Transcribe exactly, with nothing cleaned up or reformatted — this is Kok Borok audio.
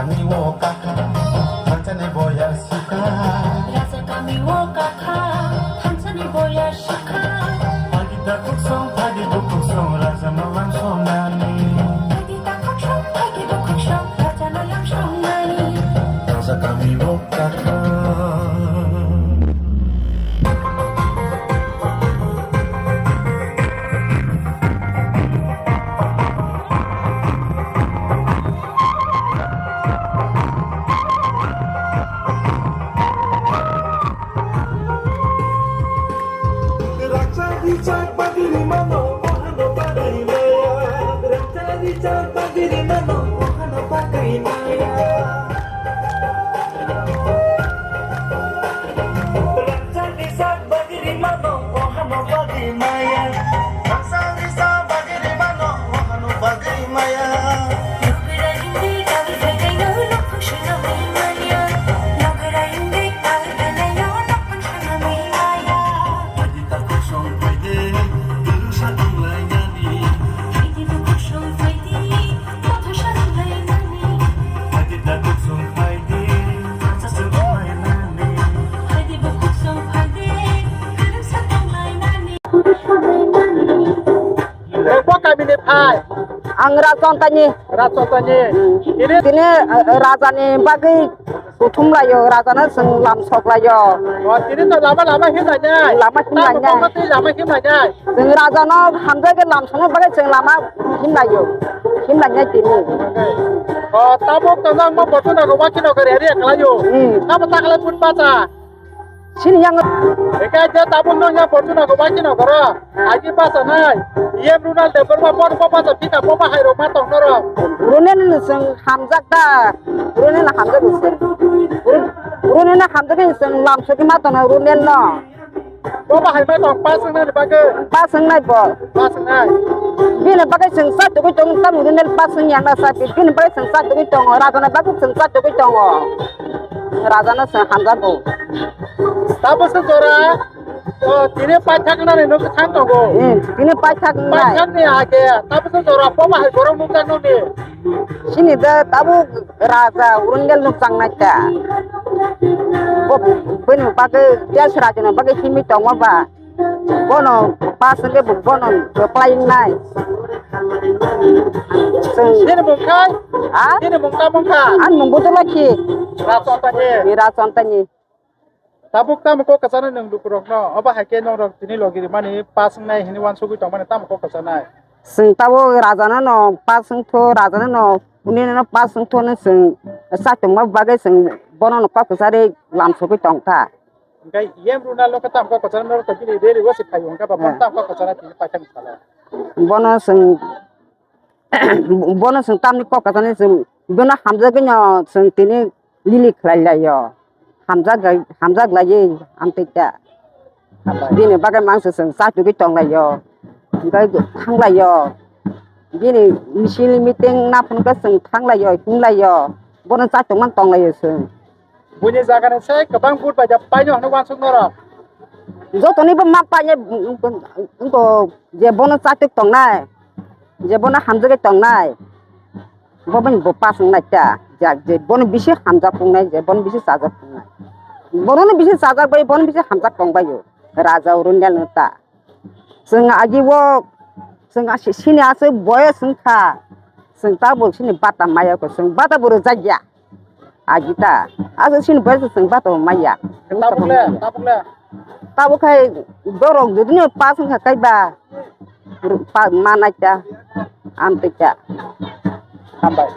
Kami o kakha, thansani boya sukha. Raja kami o kakha, thansani boya sukha. Phaidi takhuk song, phaidi bukhuk song, raja no lam song nani. Phaidi takhuk song, phaidi bukhuk song, raja no lam song nani. Raja kami o kakha. Bo kamini phai. Ang Rajchontani. Rajchontani. Hmm. Ini tini, eh, rajani bagwi kuthum laio, rajano chwng lam sok laio. O, tini to lama lama himlainai. Lama himlainai. Tamo twi lama himlainai. Chwng rajano hamjagwi lam sokna bagwi chwng lama himlaio. Himlainai tini. O, tabuk to nang ma botu nago, wakhi nago, reri khlaio. Hmm. Tamo taklai put bacha. Sini yang. Eka je tabuk no ya Fortuner ko baki no koro. Aji pasa nai. Yem Ronald de berma por ko pasa pita ko ba hai rok ma tong noro. Ronel no chwng hamjak da. Ronel no hamjak chwng. Ronel no hamjak chwng lam soki ma tong Ronel no. Ko ba hai ma tong pas nai bage. Pas nai bo. Pas nai. Bini bagwi chwng sa tugwi tong tam Ronel pas yang na sa bini bagwi chwng sa tugwi tong. Raja na bagwi chwng sa tugwi tong. Raja no chwng hamjago. Tabuk se jora, o, tini paithak nani no thang tongo. Hmm, tini paithak nai. Paithak ni age, tabuk se jora, poba hai borok nukjak noni. Sini da tabuk raja Ronel nukjak nai ta. Bo, bini bagwi, jas raja ni bagwi simi tongma ba. Bono pas hwnkhe bo bono reply wngnai. Chwng Nini mung khai? Ha? Nini mung tamo wngkha? Ani mung Budulakhi. Rajchontani. Ni Rajchontani. Tabuk tamo kok kwchanai nwng lukurokno? Obo hai khe norok tini logi rimani pas wngnai hwnwi uansugwi tongmani tamo kok kwchanai? Chwng tabuk rajano no pas wngtho, rajano no, unino no pas wngtho hwnwi chwng chak tongma bagwi chwng bono no kok kwcharwi lam sogwi tongkha. Hingke yem Ronald no khe tamo kok kwcharo norok to bini rally o se phaio, hingke ba bono tamo kok kwcharo tini paithakni salo. Bono chwng, bono chwng tamni kok kwcharni chwng bono hamjagwino chwng tini lili khlai laio. Hamjak, hamjak laiwi amtwi ta. Bini bagwi mangsa chwng chatugwi tong laio. Hingke thang laio. Bini misil meeting naphunukhe chwng thang laio, him laio. Bono chatungma tong laio chwng. Buini jaga ni se kwbang vote bai da paino hwnwi uansuk norok. Jotoni bo ma paine, wngko je bono chatuk tongnai, je bono hamjagwi tongnai, bo bini bo pas wngnai ta, ja, je bono bisi hamjak tongnai, je bono bisi chajak tongnai, bono bisi chajak bai, bono bisi hamjak tongbaio, raja Ronald no ta. Chwng agi o, chwng asi sini aswk boyos wngkha, chwng tabuk sini bata maya kho, chwng bata bo rwjakya. Agi ta, aswk sini boyos chwng bata bo maya. Tabuk le, tabuk le. Tabuk khai borok jodi no pas wngkha kaiba, pa manai ta, amtwi ta. Hambai.